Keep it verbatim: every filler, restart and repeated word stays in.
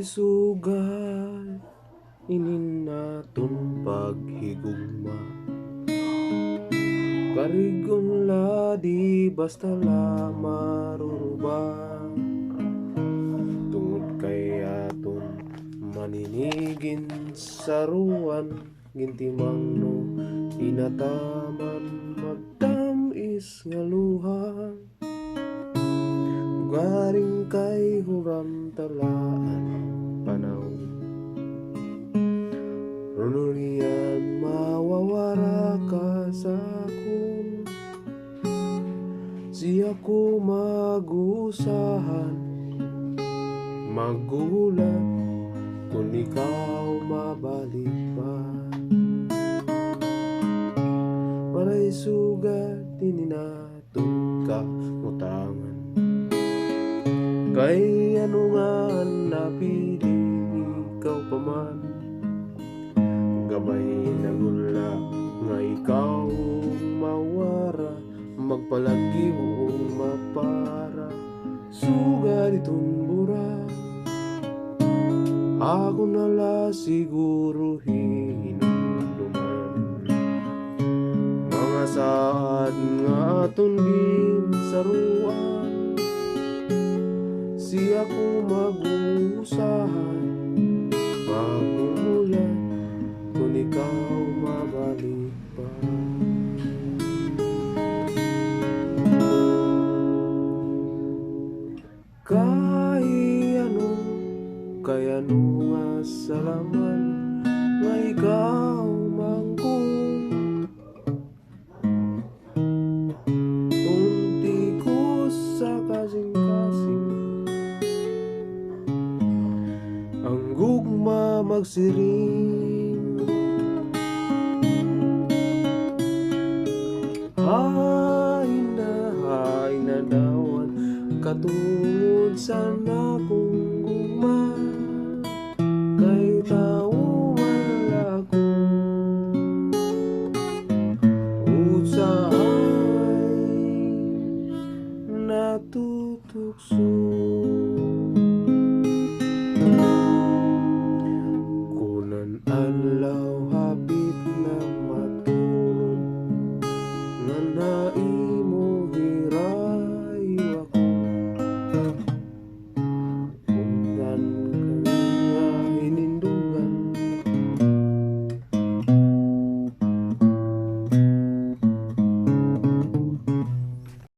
Sugad inin aton paghigugma, karig-on la di basta la maruruba. Tungod kay aton maninigin saruan, gintimangno, inataman magtam-is nga luha. Ugaring kay huram ta la an panahon. Runo niyan mawawara ka sa akon. Siya ko mag-uusahan, maghuhulat kon ikaw mabalik pa. Waray sugad inin aton kabutangan. Kay ano nga an napili, ikaw pa man. Gamay na gud la nga ikaw mawara, magpalagyo o mapara. Sugad iton bura, ako na la siguro hinumduman. Mga saad nga aton ginsaruan, siya ko mag-uusahan, maghuhulat kon ikaw mabalik pa. Kay ano, kay ano nga salaman nga ikaw mangkon. Unti ko sa kasingkasing, an gugma magsiring. Hain na, hain na daw an katungod sa